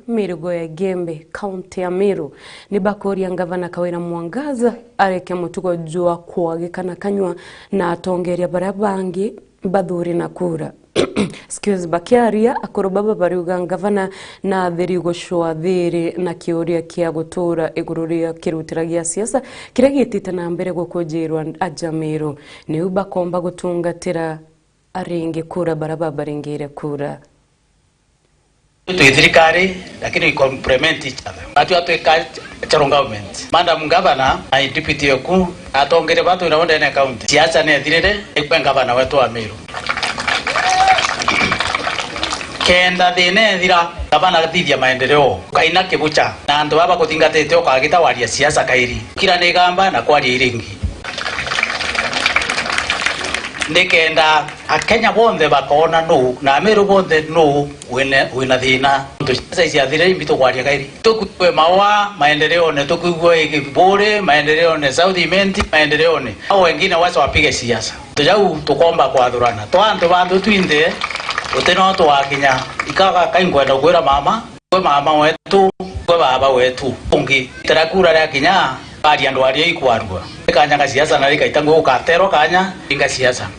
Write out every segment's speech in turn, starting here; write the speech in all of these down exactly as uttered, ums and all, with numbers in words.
Mirugo ya Igembe, kaunti ya Meru, ni bakuria ngavana Kawira Mwangaza areke mutugo jwa kwagikana kanyua na atongeria baria bangi bathuri na kura. Excuse, bakiaria, akuru baba bariuga ngavana na athiri gucwa thiri na kiuria kia gutura iguru ria kirutira gia siasa kiria gitite na mbere gukujirwa aja Meru. Niu bakomba gutungatira aringi kura baria babaringire kura. Twi thirikari, lakini we complement each other. Batwi atwika charo government. Madam Governor na deputy oku, atongeria batu na ndene county. Siasa ni ethirire, ikwe ngavana wetu wa Meru. Kenda thina ethira, ngavana athithia maendeleo. Kaina kibucha, na antu baba kuthingatite ukagita waria siasa kairi. Kira ni gamba na kwaria iringi. Nikenda Akenya bonthe bakoona nuu, na Ameru bonthe nuu wina, wina thina. Nontu siasa iciathire, imbi tukwaria kairi. Tukuigwe mawa maendeleone, tukuigwe Kiburi maendeleone, South Imenti maendeleone. Hao wengine wacha wapige siasa. Tujau tukomba kwathurana. Twa antu bantu twinthe, uti no twakinya. Ikaga kai nkwenda kwira mama, Gwe mama wetu, gwe baba wetu. Ungi, tera kura ria kinya, bari andu aria ikwarua. Ikanya ga siasa na rikaita ngugi ukaterwa kanya, inga siasa.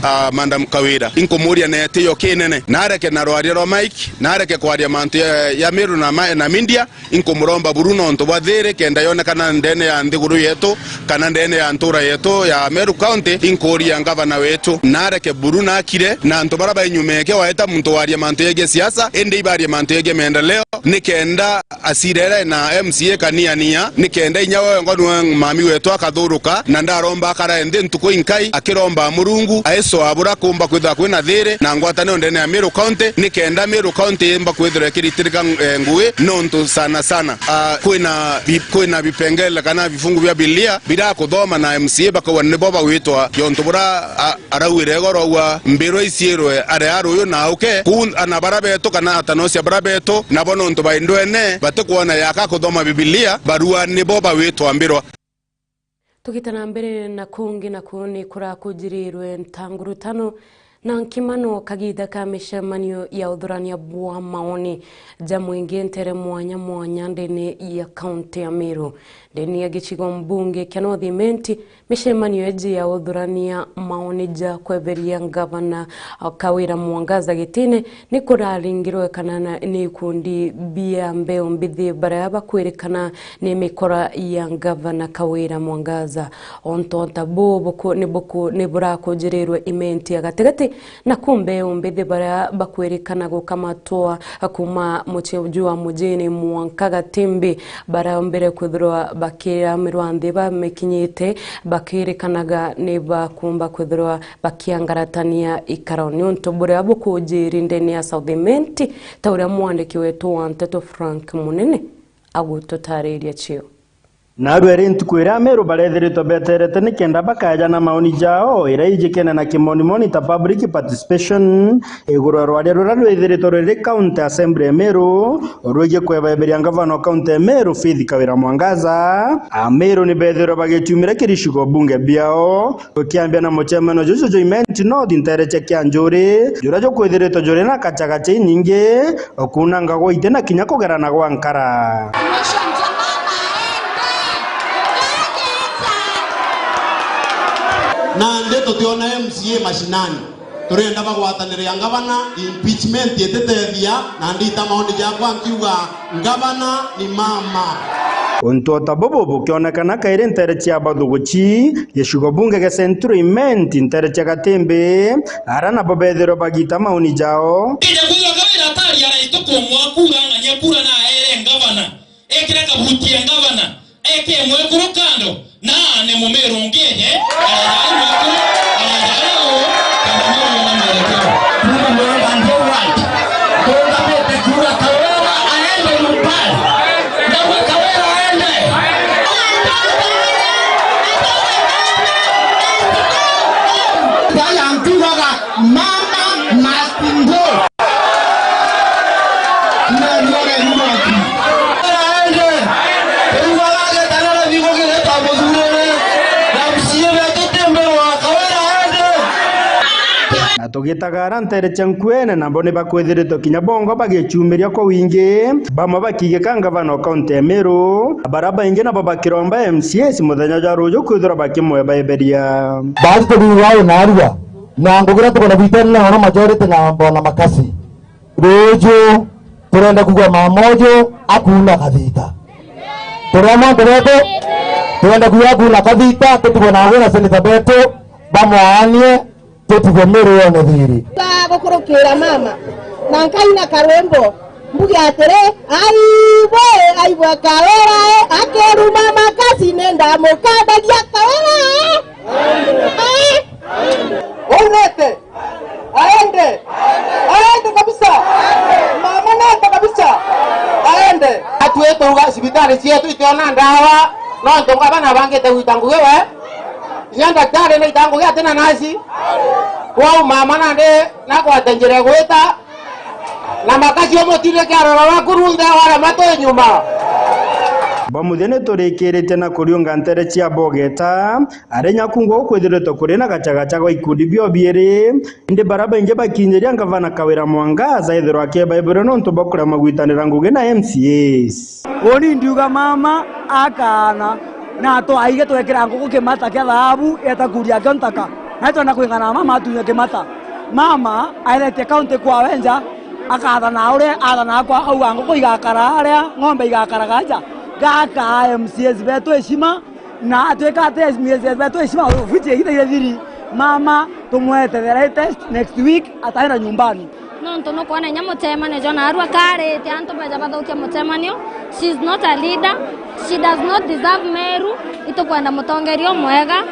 Ah, Madam Kawira, inkumuria na etio kinene. Nareke na rwaria rwa Mike, nareke kwaria mantu ya, ya Meru na ma-, na media, inkumuromba buru nontu bwa thiri, kenda yonekana ndene ya nthiguru yetu, kana ndene ya ntura yetu ya Meru County, inkuria ngavana wetu, nareke buru nakire, na antu baria bainyumeke waeta muntu waria mantu yegie siasa, indi ibarie mantu yegie maendeleo, nikenda asirere na M C A kaniania, nikenda inya we wengwa niwe mami wetu akathuruka, na ndaromba akarae nthi ntuku inkai, akiromba Murungu, aicoa bura kumba kwithirwa kwina thiri na ngwataniro ndene ya Meru County, nikenda Meru County imba kwithirwa ikiritirika, eh, ngui, nontu sana sana, ah, kwina bi-, kwina bipengele kana bifungu bia Bibilia birakuthoma na M C A bakauga nibo bagwitwa yontu bura, ah, arauire igoro aua, mbirwa iciirwe aria ruyu na auke. Kuu ana bara betu kana atanocia bara betu, nabo nontu bai ndwene batikwona yaka kuthoma Bibilia, barua nibo bawitwa mbirwa. Tugite na mbere na kungi, naku ni kurakujirirwe ntangurutano na nkimano kagiita ka micemanio ya uthurania bwa maoni ja mwingi ntere mwanya mwanya ndene ya kaunti ya Meru. Ndene ya gicigo mbunge kia North Imenti, micemanio iji ya uthurania maoni ja kweberia ngavana Kawira Mwangaza gitine ni kuraringirwe kana na, ni ikundi bia mbeu mbithi baria bakwirikana ni mikora ya ngavana Kawira Mwangaza. Onto ta buu buku-, ni buku-, ni burakujirirwe Imenti ya gatigati, na ku mbeu mbithi baria bakwirikana gukamatwa kuma mucii jwa mujini mwanka Gatimbi, baraombire kwithirwa bakiramirwa nthi bamikinyite, bakirikanaga ni bakumba kwithirwa bakiangaratania ikaro niuntu buria bukujiri ndene ya South Imenti, ta uria mwandiki wetu wa nteto Frank Munene agututariria cio. Narua iri ntuku iria Ameru barethiritwe beterete nikenda bakajana maoni jao, iria ijikene na kimonimoni ta public participation, iguru ya rwaria ruria rwithiritwe ruri County Assembly ya Meru, rwigii kwebeberia ngavana wa County ya Meru, Faith Kawira Mwangaza. Ameru ni bethirwe bagitiumira kiricigo bunge biao, tukiambia na mucemanio juju jwa Imenti North ntere cia Kianjuri, juria jukwithiritwe juri na kachagacha inyingi, kunangagwa iti na kinya kugerana gwa nkara. Nandi tutiona M C A mashinani. Turenda bagwatanire ya ngavana, impeachment ititethia, na ndita maoni jakwa nkiuga, ngavana ni mama. Untu o ta bubu bukionekana kairi ntere cia bathuguchi, gicigo bunge gia Central Imenti, ntere cia Gatimbi, ara nabo bethirwe bagita maoni jao. Kenya kwithirwa Kawira atari araitu kumwa kura, ng'ania kura na aere ngavana, ekire kabuti ya ngavana, eke mwekuru kando, na ni Mumiru ungi eje, arerai mwekuru, arerai uu, kana Mumiru na mwerekero. Kuma mwega ndio watu. Tungabite kura Kawira aende nyumbani. Ndawe Kawira aende. Baya nkugaga mama must go. Na Ugitagara nteere cia Nkuene, nabo ni bakwithiritwe kinya bongo bagicumiria kwa wingi, bamwe bakigika ngavana o kaunti ya Meru, na baria baingi nabo bakiromba M C As muthenya jwa ruuju kwithirwa bakimwebeberia. Baadhi tuliuawe na arua, na ngugira tukwenda gwitana na wana majority na bona makasi. Ruuju, turenda kugua mama uju akuuna kathita. Turenda antu betu, turenda kugua akuuna kathita, tutigwe na agwe na senator betu, bamwaanie, tutigwe Meru yone thiri. Gukurukira mama, na nkaina karwimbo, mbuge atiri, "Aibwe, aibwe Kawira, e, akiruma makasi, ni ndamukandagia Kawira, e." Aunete. Aende. Aende kabisa. Mama nenda kabisa. Aende. Atwite uga cibitari cietu itiona ndawa, no ntonga bana bangite gwita ngugi we. Kinya ndaktari naita ngugi atina nasi. Kwou mama nandi nakwate njira igwita. Na makacio mutire kiarora waku runthe wara matu nyuma. Bamuthia ni turikiritie na kuriunga ntere cia bogeta. Ari nyakungu ukwithiritwe kuri na gachagacha gwa ikundi bio biiri, indi baria baingi bakinyiria ngavana Kawira Mwangaza ethirwa akiebaiburwa nontu bwa kurema gwitanira ngugi na M C As. Uni ndiuga mama akaana, na twaige twekira nguku kimata kia thaabu, eta kuria kio ntaka, na twenda kwingana na mama atunye kimata. Mama aeretie kaunti kwawe nja, akathana uria athanaga kwa auga nguku igakara aria, ng'ombe igakaraga nja. Gaka M C As betu heshima, na atwika ati M C As betu heshima, of which igithaire thiri, mama tumwete the latest next week ataenda nyumbani. Nontu nukwona inya mucemanio jwa narua karite antu beja bathukia mucemanio. She is not a leader. She does not deserve Meru. Itukwenda mutongeria umwega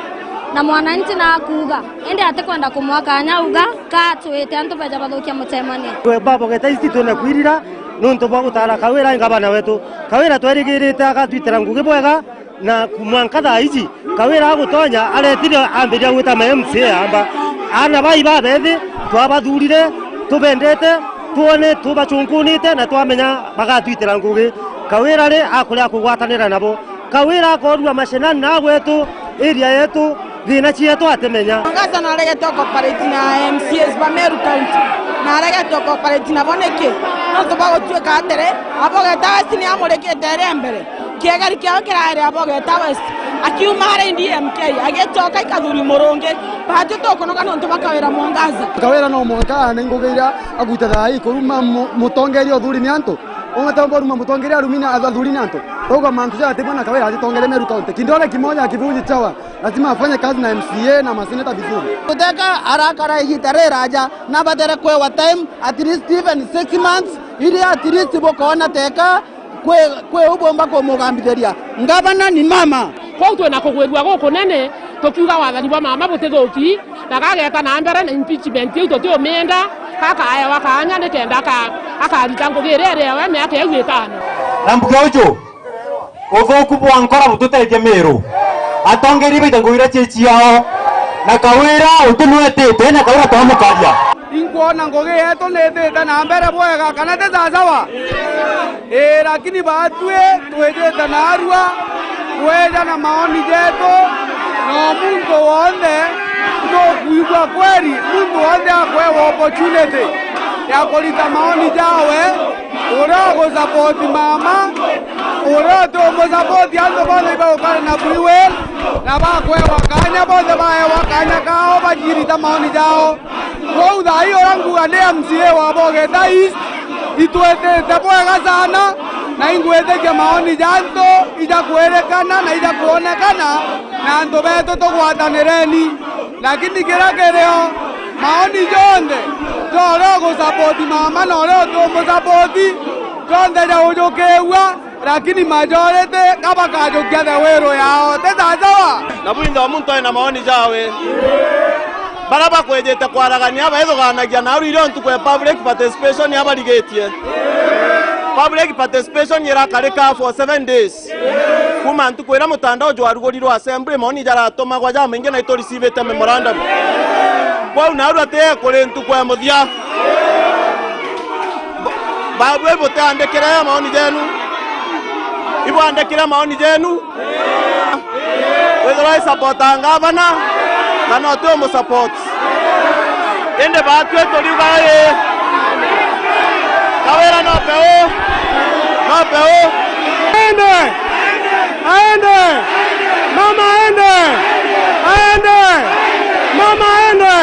na mwananchi na akuuga. Indi atikwenda kumwa kanya uga katwite antu beja bathukia mucemanio. Twe babo geta ici twina kwirira nontu bwa gutara Kawira ngavana wetu. Kawira twerigirite agatwitira ngugi bwega. Na mwanka thaa iji, Kawira agutonya aretire ambiria gwita ma M C A amba. Aana bai babethi twabathurire, tubendete, twone tubachunkunite na twamenya bagatwitira ngugi. Kawira ri akuria kugwatanira nabo. Kawira akorua mashinani na gwetu, area yetu, thina cietu atimenya. Mwangaza naregete okopareti na M C As ba Meru County, naregete okopareti nabo niki? Nontu bagutwika atiri, abogeta West ni amurikite iria mbere. Kiegeri kiao kiraere abogeta West. Akiuma ari D M K, agicoka ikathuri murungi. Batu tukunoga nontu ba Kawira Mwangaza. Kawira no mwanka aane ngugi iria agwite thaa ii kuruma mu-, mutongeria uthuri ni antu. Umwe ta umboruma mutongeria arumi ni athuri ni antu. Uga mantu ja ati bwana Kawira atitongere Meru County. Kindole kimoja akivuji chawa. Lazima afanye kazi na M C A na maseneta vizuri. Guteka arakara igita riraja, na batere kwewa time, at least even six months, ili at least bukoona teka kwi, kwi u bumba kumugambithiria. Ngavana ni mama. Kwou twina kugwirua gukunene, tukiuga wathani bwa mama butithuki, na gageta na mbere na impeachment iu tutiumienda, gakaewa kaanya nikenda aka-, akarita ngugi iria iri ewe miaka iu itano. Na mbuge uju, uthuku bwa nkora bututethie Miru. Atongeria baita ngugi iria cie ciao, na Kawira utunwetite, na Kawira twamukaria. Inkwona ngugi yetu nithite na mbere bwega, kana ti sasawa? Ii, lakini batwi twijite narua kweja na maoni jetu, na muntu wonthe nukwigua kweri, muntu wonthe akwewa opportunity ya kurita maoni jawe, uria ugusupport mama, uria uti umusapoti, antu bonthe ibaukara na free will, na bakwewa kanya, bonthe baewa kanya kao bajirita maoni jao. Kwou thaa ii uria nguga ndi M C A wa Bogeta East, itwitite bwega sana, na ingwitikia maoni ja antu ijakwirikana na ijakwonekana, na antu betu tugwatanireni. Lakini kiria kirio, maoni jonthe ja uria ugusupport mama na uria uti umusapoti, jonthe jaujukiagua, lakini majority ka bakajukia the will yao. Ti sasawa? Na bwinthe o muntu ena maoni jawe. Baria bakwijite kwaragania baithugaanagia naru irio ntuku ya public participation abarigitie. Public participation irakarika for seven days. Kuuma ntuku iria mutandao jwarugurirwe assembly, maoni jaratumagwa jamaingi na ituricivite memorandum. Kwou naarua ti kuri ntuku ya muthia. Ba-, babwe butiandikire maoni jenu. Ibwandikire maoni jenu. Withirwa i support a ngavana, kana uti umusupport. Indi baatwi turiuga ii, Kawira no peu, no peu. Aende! Aende! Mama aende! Aende! Mama aende!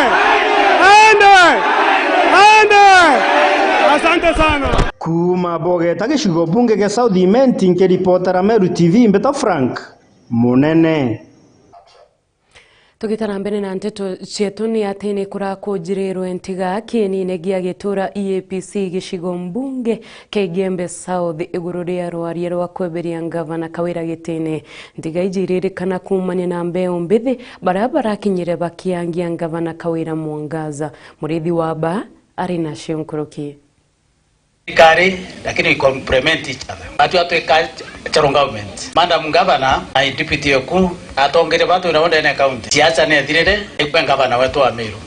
Aende! Aende! Asante sana. Kuuma Bogeta, gicigo bunge gia South Imenti, nkiripotera Meru T V, mbita Frank Munene. Tugita na mbere na nteto cietu, ni ati ni kurakunjirirwe ntiga kienine gia Gitura E A P C gicigo mbunge kia Igembe South iguru ria rwaria rwa kweberia ngavana Kawira gitine. Ntiga iji iririkana kuumania na mbeu mbithi, baria barakinyire bakiangia ngavana Kawira Mwangaza. Murithi wa ba ari nacio nkuruki. Thirikari, lakini we complement each other. Watu watu ika charo government. Madam Governor na deputy yoku, atongeria batu na ndene county. Siasa ni ethirire, ikwe governor wetu wa Meru.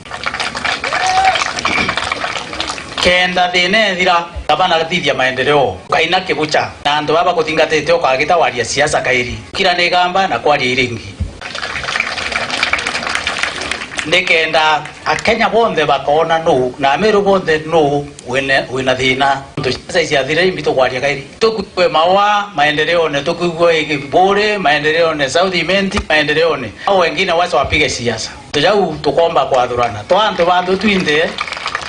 Kenda thina ethira, governor athithia maendeleo. Ukaina kibucha, na antu baba kuthingatite ukagita waria siasa kairi. Kira ni gamba na kwaria iringi. Nikenda Akenya bonthe bakona nuu, na Ameru bonthe nuu wina, wina thina. Ntu siasa iciathire imbi tukwaria kairi. Tukuigwe Maua maendeleone, tukuigwe Kiburi maendeleone, South Imenti maendeleone. Au wengine wacha wapige siasa. Tujau tukomba kwathurana. Twa antu bantu twinthe,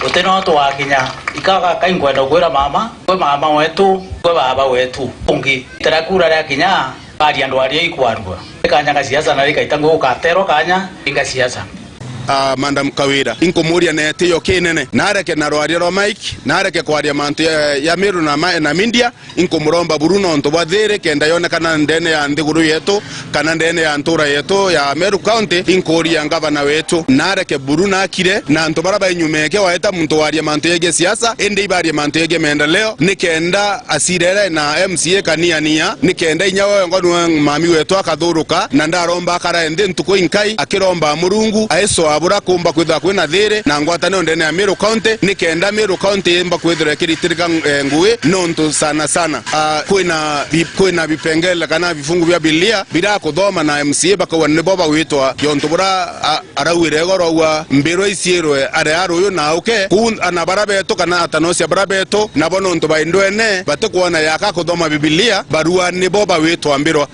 uti no twakinya. Ikaga kai nkwenda kwira mama, kwe mama wetu, kwe baba wetu. Ungi, tera kura ria kinya, Kari andu aria ikwarua. Ikanya ga siasa na rikaita ngugu katerwa kanya, inga siasa. Ah, Madam Kawira, inkumuria na etio kinene. Nareke na rwaria rwa Mike, nareke kwaria mantu ya, ya Meru na ma-, na media, inkumuromba buru nontu bwa thiri, kenda yonekana ndene ya nthiguru yetu, kana ndene ya ntura yetu ya Meru County, inkuria ngavana wetu. Nareke buru nakire, na antu bara bainyumeke waeta muntu waria mantu yegie siasa, indi ibarie mantu yegie maendeleo, nikenda acirere na M C A kaniania, nikenda inya we ngo niwe mami wetu akathuruka, na ndaromba akarae nthi ntuku inkai, akiromba Murungu, aicoa bura kumba kwithirwa kwina thiri na ngwataniro ndene ya Meru County, nikenda Meru County imba kwithirwa ikiritirika ng-, eh, ngui, nontu sana sana, ah, kwina bi-, kwina bipengele kana bifungu bia Bibilia birakuthoma na M C A bakauga nibo bagwitwa yontu bura, ah, arauire igoro aua mbirwa iciirwe aria ruyu na auke kuu, ana bara betu kana atanocia bara betu, nabo nontu bai ndwene batikwona yaka kuthoma Bibilia, barua nibo bawitwa mbirwa.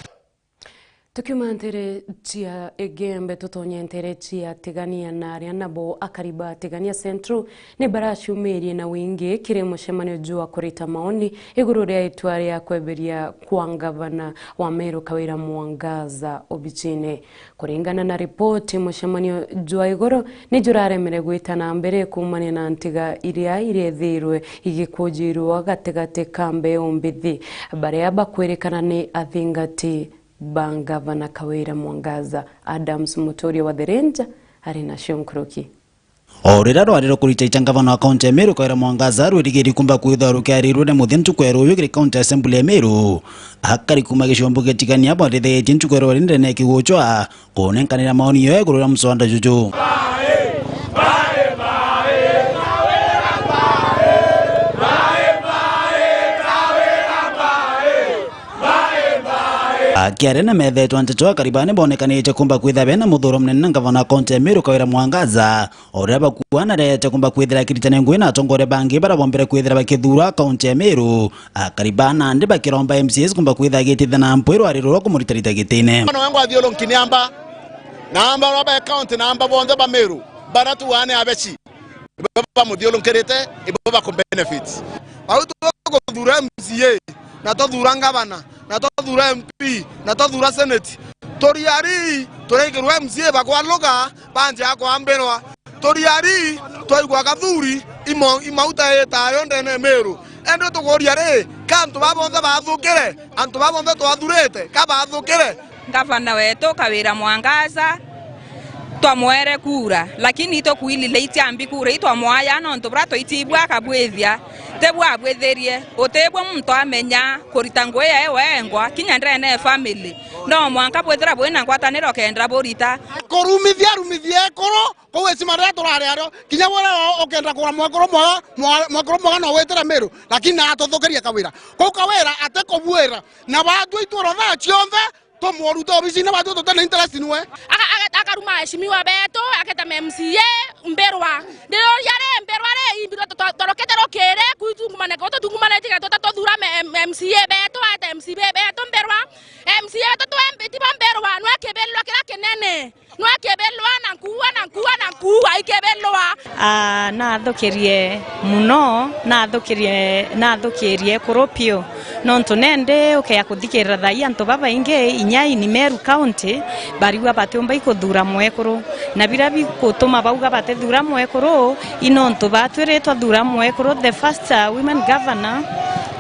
Tukiuma ntere cia Igembe, tutonye ntere cia Tigania, na aria nabo akari ba Tigania Central ni baracumirie na wingi kiri mucemanio jwa kurita maoni iguru ria itua ria kweberia kwa ngavana wa Meru Kawira Mwangaza obicine. Kuringana na ripoti, mucemanio jwa igoro ni juraremere gwita na mbere kuumania na ntiga iria irethirwe igikujirwa gatigati ka mbeu mbithi, baria bakwirikana ni athingati ba ngavana Kawira Mwangaza. Adams Muturia wa The Ranger ari nacio nkuruki. O riria rwari rukurita ita ngavana wa kaunti ya Meru Kawira Mwangaza rwirigiri kumba kwithwa rukiarirwe ni muthia ntuku ya ruyu kiri kaunti ya Assembly ya Meru, akari kuma gicombo gia Tigania barithitie ntuku ya rwari ndene ya kigucwa kunenkanira maoni yao iguru ria muswada juju. Akiaria na methetwa nteto, akari baa ni bonekanite kumba kwithira bena muthuro munene na ngavana wa kaunti ya Meru Kawira Mwangaza, o riria bakuana rete kumba kwithira akiritania ngui na atongoria bangi baria bombere kwithira bakithura kaunti ya Meru. Akari baa nandi bakiromba M C As kumba kwithira agitithia na mpwi rwari rurwa kumuritarita gitine. Bono wengwa thiulunki ni amba, na amba rwa ba county, na amba bonthe ba Meru, bara tuane abeci. Ibo bamuthiurunkirite, ibo bakubenefit. Au tukuthura M C A, na twathura ngavana, na twathura M P, na twathura senate. Turiari, turaikirwa M C A bakwaluga, banjia kwambirwa. Turiari, twaigua gathuri, imo-, imauta itayo ndene Meru. Ende tukuria ri, ka antu ba bonthe bathukire, antu ba bonthe twathurite, ka bathukire? Ngavana wetu Kawira Mwangaza, twamwere kura, lakini itukwilile itiambi kura itwamwaya, nontu bura twitibua akabwithia, tibwa abwithirie. Utibua muntu amenya kurita ngui yae wengwa, kinya ndene ya family. No mwanka bwithira bwina ngwataniro kenda burita. Kurumithia, rumithia ekuru, kuu icima riria turari ario, kinya bwira ukenda kugura mwekuru mwega, mwa-, mwekuru mwega no witire Meru, lakini natuthukirie Kawira. Kuu Kawira atikubwira, na batwi itworo thaa cionthe, tumurute obicine, batwi tutina interest nwe. Aka-, aka-, Karuma aheshimiwa betu, aketa ma M C A Mbirwa. Ndiroria ri, Mbirwa ri, imbirwa twa-, twa-, twarokete rukiri, kwi tungumane, ko tutungumanite kenda tuta tuthura ma-, M-, M C A betu, ata M C A betu Mbirwa. M C A betu twa M P ti bo Mbirwa, nwe kibirwa kiria kinene. Nwe kibirwa na nkuua, na nkuua, na nkuua, ikibirwa. Ah, nathukirie muno, nathukirie, nathukirie ekuru piu. Nontu nendi ukea kuthikirira thaai antu babaingi inya ini Meru County, barigua batiumba ikuthuura mwekuru. Na biria bigutuma bauga batithuura mwekuru, i nontu batwi ri twathura mwekuru, the first, uh, women governor,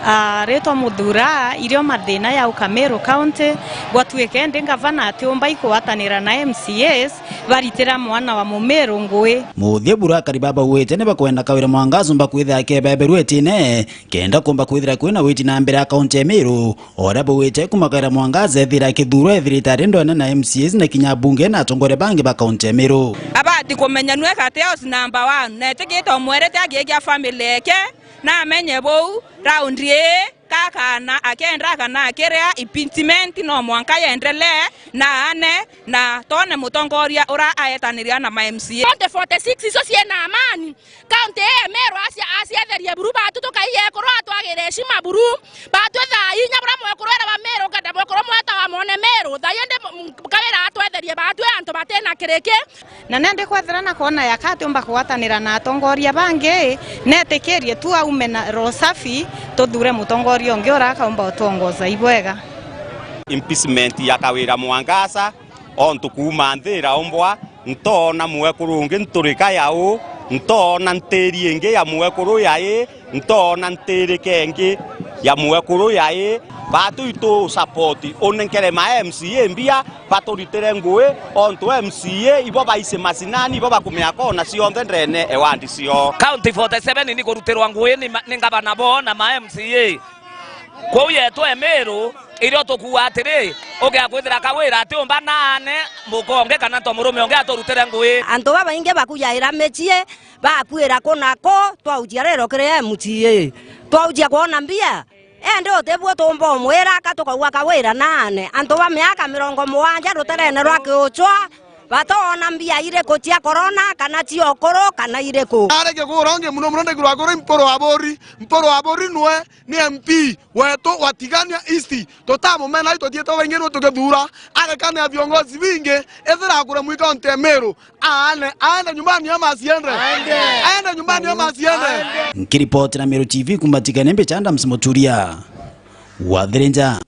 uh, ri twamuthuura, irio mathina yauka Meru County, gwatuika indi ngavana atiumba ikugwatanira na M C As, baritira mwana wa Mumiru ngui. Muthia bura akari baba bauite ni bakwenda Kawira Mwangaza umba kwithira akebeberua itine, kenda kumba kwithira kwina witi na mbere ya kaunti ya Meru, o uria bauite kuma Kawira Mwangaza ethira akithuurwa ethirite ari ndwene na M C As na kinya abunge na atongoria bangi ba kaunti ya Meru. Abati kumenya nwe kati house number one, na etikite umwerete agiikia family yake, na amenye buu, raundi ii, Gakana akenda kana akiria impeachment no mwanka yendelee na ane na tone mutongoria ura aetaniria na ma M C A. County forty six icio ciena amani. County ii ya Meru acia-, acietherie buru batu tukaiye ekuru atwagire heshima buru. Batu thaa inya bura mwekuru era wa Meru kenda mwekuru mweta wa mone Meru. Thaa indi m-, m-, Kawira atwetherie batu antu batena kiriki. Na nendi kwethira na kwona yaka atiumba kugwatanira na atongoria bangi, netikirie tu aume na roho safi, tuthure mutongoria ungi ura akaumba utongoza ibwega. Impeachment ya Kawira Mwangaza, ontu kuuma nthi iraumbwa, ntoona mwekuru ungi nturika ya uu, ntoona ntiri ingi ya mwekuru ya ii, ntoona ntirike ingi ya mwekuru ya ii. Batu itu support unenkere ma M C A mbia, baturitire ngui, ontu M C A ibo baici macinani, ibo bakumea kona cionthe ndene e ward cio. County forty seven ni kurutirwa ngui ni ma-, ni ngavana bo na ma M C A. Kwou yetu e Meru, irio tukua atiri, ugea kwithira Kawira atiumba naane muka ungi kana nto murume ungi aturutire ngui. Antu babaingi bakujaira micii, bakwira ku na ku, twaujia rero kiri M C A. Twaujia kwona mbia, Indi utibwo tumba umwira aka tukaua Kawira naane. Antu ba miaka mirongo mugwanja ruterene rwa kiuchwa batoona mbia iriku cia korona kana cia ukuru kana iriku. Areke kugura ungi muno muno ndegirwa kuri Mpuru wa Buri. Mpuru wa Buri nwe ni M P wetu wa Tigania East. Tutamumena, ituthiite baingi nwe tukithuura. Arekane na viongozi bingi, ethira akure mwika onte Meru. Aane, aende nyumbani ama asiende? Aende. Aende nyumbani ama asiende? Aende. Nkiripotera Meru T V kuuma Tigania, mbicha Adams Muturia. Wathirinja.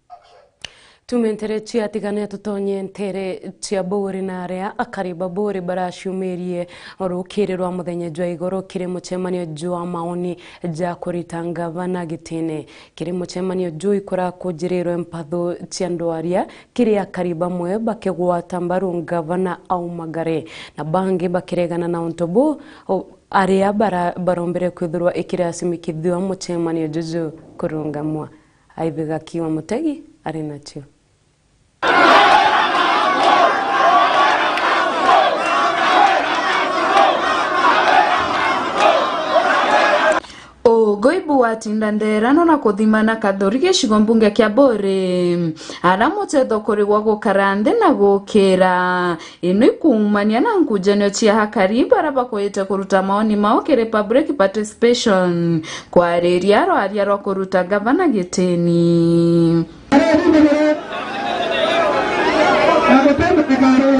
Tume ntere cia Tigania tutonye ntere cia Buri na aria akari ba Buri baraciumirie rukiri rwa muthenya jwa igoro kiri mucemanio jwa maoni ja kurita ngavana gitine. Kiri mucemanio juu ikurakujirirwe mpatho cia ndwaria kiri akari bamwe bakigwata mbaru ngavana aumagare, na bangi bakiregana na untu buu, o, aria bara-, barombire kwithirwa ikirasimikithua mucemanio juju kurungamwa. Aithiga Kiwa Mutegi ari nacio. Ugui bwatinda nderano na kuthimana Kathuri gicigo mbunge kia Buri, ara muchetho kurigwa gukara nthi na gukira. Ino ikuumania na nkujanio cia akari baria bakwite kuruta maoni mao kiri public participation, kwariria rwaria rwa kuruta ngavana gitini.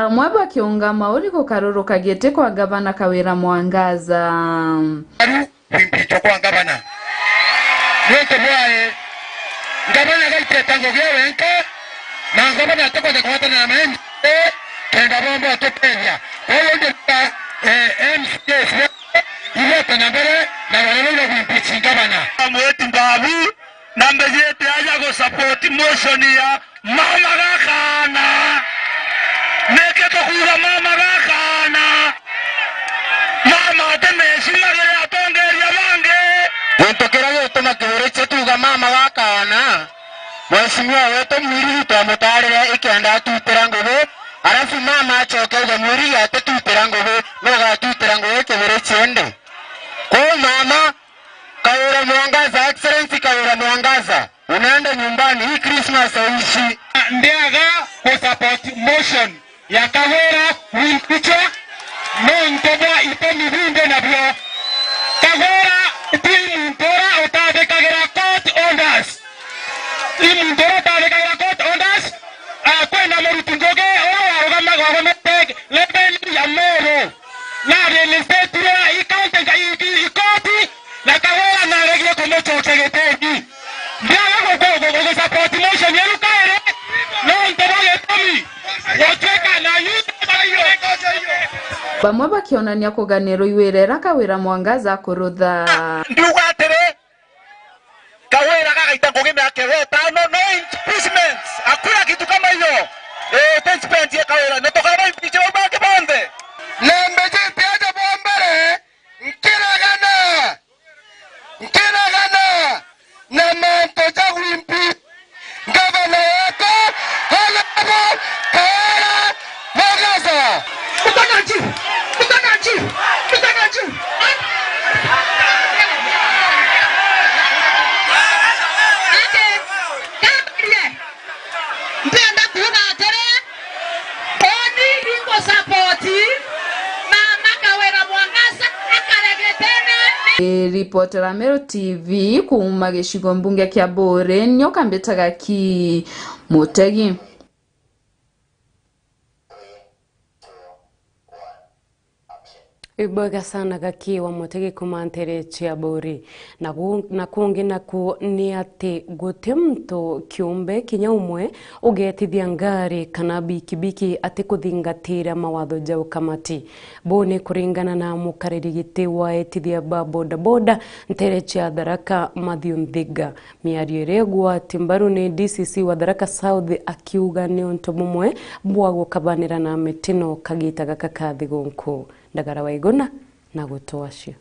Amwe bakiunga mauri gukaruruka giti kwa ngavana Kawira Mwangaza. Impeach kwa ngavana. Niuntu bwae, ngavana gaiteta ngugi e wenka, na ngavana atikwenda kugwatana na ma M C A kenda bomba ututethia. Koguo ndiruga, eh, M C As bonthe ibote na mbere na rwari rwa kuimpeach ngavana. Mweti Mbabu, na mbejete aja gu support motion ya Mama gakana. Niki tukuuga mama gakana? Mama ati na heshima kiri atongeria bangi. Gintu kiria gituma Kiburichie tuuga mama gakana, mheshimiwa wetu Mwirigi twamutaarire ikenda atwitira ngugi, arafu mama acoke auga Mwirigi atitwitira ngugi, nugatwitira ngugi Kiburichie ndi? Kwou mama, Kawira Mwangaza, Excellency Kawira Mwangaza, unaenda nyumbani, hii Christmas haishi. Ndiaga ku support motion ya Kawira Mpicha, nontu bwa itumi binde nabio. Kagwira ti muntu uria utathikagira court orders. Ti muntu uria utathikagira court orders. Ah, kwina Muruthu Ngugi uria warugama-, warugamiite level ya Meru. Na reinstatirwe i county, i, i, i koti, na Kagwira naregire kumucokia gitini. Ndiaga gu-, gu-, gu-, gu-, support motion yeru kairi, nontu bwa gitumi gutwika na youth bacio. Bamwe bakionania kuganirwa iwirera Kawira Mwangaza kurutha. Ndiuga atiri, Kawira gagaita ngugi miaka itano, no impeachment. Hakuna kitu kama hiyo. Eh, impeachment ya Kawira. Na tukaba impeach bau bangi bonthe. Na mbijite aja bwa mbere, nkiregana. Nkiregana na mantu ja gwimpi ngavana wetu, Honorable Kawira Mwangaza. Mkono juu! Mkono juu! Mkono juu! Ati, kabarie. Mpenda kuuga atiri, uni ikusupport mama Kawira Mwangaza akare gitene. Ni ripotera Meru T V kuuma gicigo mbunge kia Buuri, nio kambitaga ki Mutegi. Ibwega sana Gaki wa Mutegi kuuma ntere cia Buuri. Na gu-, na kungi naku ni ati guti muntu kiumbe kinya umwe ugetithia ngari kana bikibiki atikuthingatira mawatho ja ukamati. Buu ni kuringana na mukariri giti wa etithia ba bodaboda ntere cia Tharaka, Mathew Nthiga. Miario iria igwati mbaru ni D C C wa Tharaka South akiuga ni untu bumwe bwa gukabanira na mitino kagita gaka ka thigunku. Ndagara wa Iguna na gutwacio.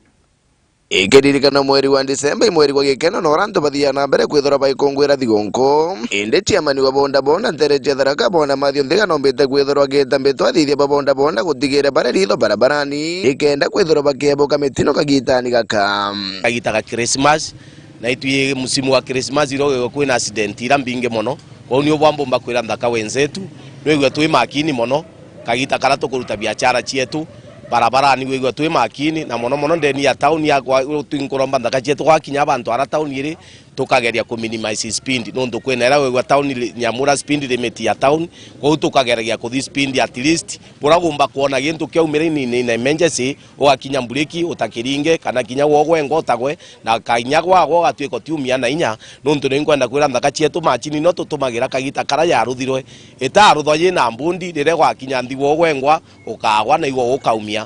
Ikiririkana mweri wa Disemba i mweri gwa gikeno na uria antu bathiaga na mbere kwithirwa baikungwira thigunku. Indi chairman wa bodaboda ntere cia Tharaka, Bwana Mathew Nthiga, nombite kwithirwa agita mbitwa athithia ba bodaboda gutigira bari ritho barabarani, ikenda kwithirwa bakieboka mitino kagitani gaka. Kagita ga Christmas, na itwi musimu wa Christmas iria kwina accident ira mbingi mono. Kwou ni ubwa mbumba kwira nthaka wenzetu, nwigua twi makini mono kagita karia tukuruta biachara cietu barabarani, wigua twi makini, na mono mono ndeni ya tauni ya kwa-, twi nkuromba nthaka cietu gwakinya bantu ara tauni iri, tukageria ku minimize speed, nontu kwina era wigua tauni ri-, Nyamura speed limit ya tauni, kwou tukageragia kuthi speed at least, bura gumba kwona gintu kiaumira in, in, in emergency, ugakinya mbureki utakiringe, kana kinya wogwengwa utagwe, na kinya gwagwa ugatwika utiumia na inya, nontu ni nkwenda kwira nthaka cietu macini no tutumagira kagita karia yaruthirwe, itaruthwa yina mbundi, riria gwakinya nthigwa ugwengwa, ukagwa na igwa ukaumia.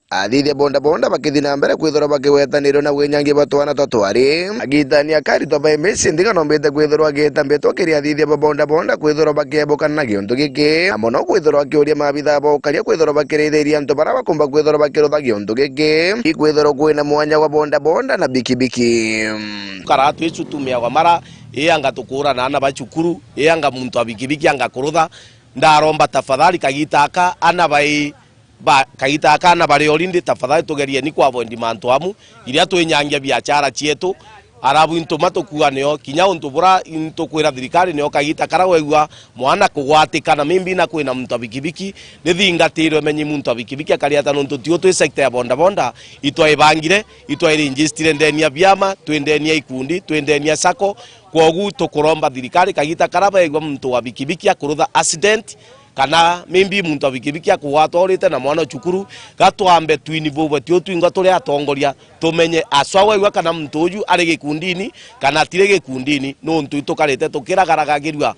Athithia bodaboda bakithi na mbere kwithirwa bakigwetanirwa na winyangi bwa twana twa twari. Agitani akaritwa ba M C Nthiga nombite kwithirwa agita mbitwa kiri athithia ba bodaboda kwithirwa bakiebukana na giuntu giki, na mono kwithirwa akiuria maabithaa ba ukaria kwithirwa bakirithiria antu baria bakumba kwithirwa bakirutha giuntu giki. Ikwithirwa kwina mwanya wa bodaboda na bikibiki. Karaa twicutumiagwa mara, ii anga tukuurana ana ba cukuru, ii anga muntu wa bikibiki anga kurutha. Ndaromba tafadhali kagita aka ana bai ba, kagita aka ana bari orindi, tafadhali tugerieni ku avoid mantu amu, iria twinyangia biachara cietu, arabu intuma tukuaneo, kinya untu bura intukwira thirikari neo kagita kara wegua mwana kugwatikana, maybe na kwina muntu wa bikibiki, ni thingatirwe menye muntu wa bikibiki akari ata, nontu tio twi sector ya bodaboda, itwaibangire, itwairegister ndeni ya biama, twi ndeni ya ikundi, twi ndeni ya sacco, kwogu tukuromba thirikari kagita kara baigua muntu wa bikibiki akurutha accident, kana maybe muntu wa bikibiki akugwatwa urite na mwana o cukuru, gatwambe twinvolve tio twingwa turi atongoria, tumenye aswa wegua kana muntu uju ari gikundini kana atiri gikundini, nontu itukarite tukiragaragagirua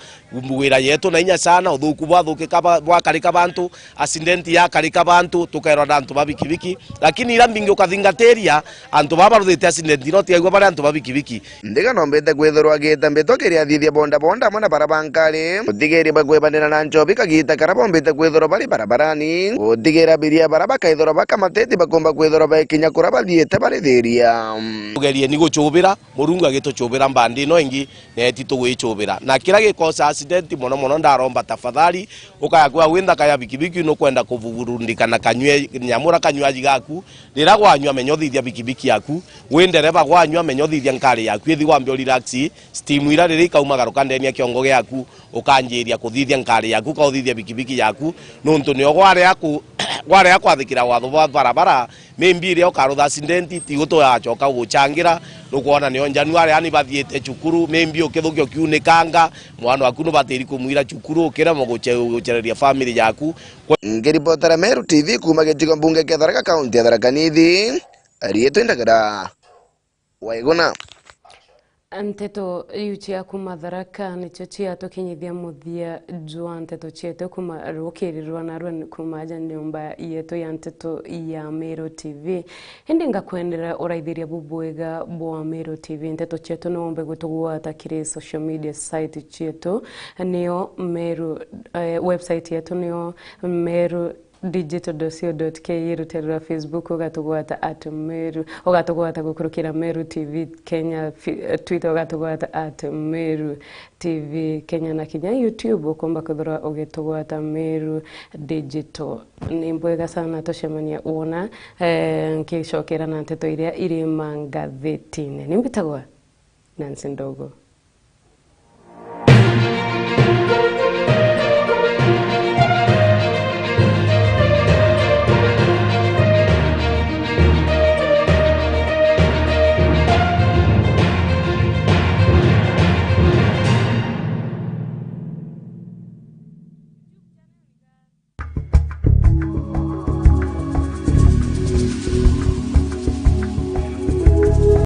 wira yetu na inya sana, uthuku bwathukika ba-, bwakarika bantu, accident yakarika bantu, tukerwa na antu ba bikibiki, lakini ira mbingi ukathingatiria, antu baa baruthite accident no tiaigua bari antu ba bikibiki. Nthiga nombite kwithirwa agita mbitwa kiri athithia bodaboda amwe na bara ba nkari. Utigeria bwa kwebanira na nchobi kagita kara bombite kwithirwa bari barabarani. Utigira abiria bara bakaithirwa bakamateti bakumba kwithirwa baikinya kura bathiite barithiria. Tugerieni gucubira, Murungu agitucubira mbandi ino ingi, neti tugwicubira. Na kira gikosa accident, mono mono ndaromba tafadhali, ukaya kwa wi nthaka ya bikibiki, nukwenda kuvurundika na kanywe, nyamura kanywaji gaku, rira gwanyua menya uthithia bikibiki yaku, wi ndereba gwanyua menya uthithia nkari yaku, ithi wambe u relax, steam ira riria ikaumagaruka ndeni ya kiongo giaku, ukanjiria kuthithia nkari yaku, ka uthithia bikibiki yaku, nontu nio gwaria ku-, gwaria kwathikira watho bwa barabara, maybe iria ukarutha accident, tigo tugacoka guchangira, nukwona nio January, yani bathiite cukuru, maybe ukithukia ukiunikanga, mwana waku nubatiri kumwira cukuru, ukirema guce-, gucereria family yaku. Ngiripotera Meru T V kuuma gicigo mbunge kia Tharaka, kaunti ya Tharaka Nithi, riitwa Ndagara Waiguna. Nteto iu cia kuuma Tharaka nicio ciatukinyithia muthia jwa nteto cietu kuuma rukiri rwa narua kuuma aja nyomba yetu ya nteto ya Meru T V. Indi ngakwendera uraithiria bubwega bwa Meru T V. Nteto cietu no umbe gutugwata kiri social media site cietu, nio Meru, eh, website yetu nio Meru digital dot co dot ke, rutere rwa Facebook ugatugwata at Meru, ugatugwata gukurukira Meru T V Kenya, fi-, Twitter ugatugwata at Meru T V Kenya, na kinya YouTube ukomba kwithirwa ugitugwata Meru Digital. Ni mbwega sana tucemania wona, eh, nkicokera na nteto iria iri mangathetine. Ni mbitagwa Nancy Ndogo.